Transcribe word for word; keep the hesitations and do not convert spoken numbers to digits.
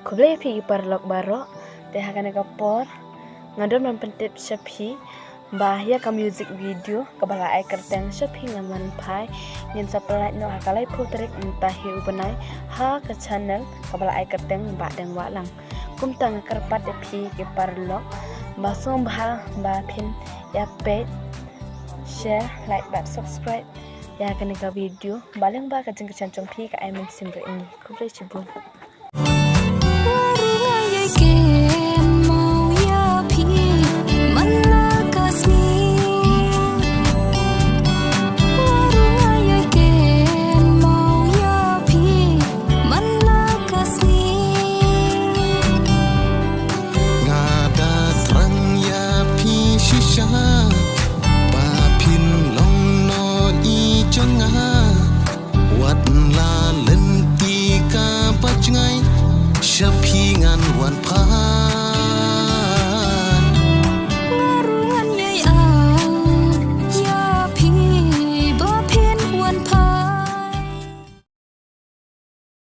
Khublei phi ki paralok baroh. Te ha kane ka por nga don ban pyntip sha phi ba ïa ka music video kaba la ai kyrteng Sha Phi Ngan Wan Phai, ngin sa pynlait noh ha ka laiphew tarik mynta hi u bnai ha ka channel kaba la ai kyrteng Bah Deng Wahlang. Kumta nga kyrpad ïa phi ki paralok ba sngewbha ba phin ïa peit, share, like bad subscribe ïa kane ka video. Ba lyngba ka jingkyrshan jong phi ka ai mynsiem ïa ngi. Khublei shibun. Nga da thrang ïa phi shisha ba phin long noh i jong nga. Wat la lynti kaba jngai, sha phi ngan wan phai.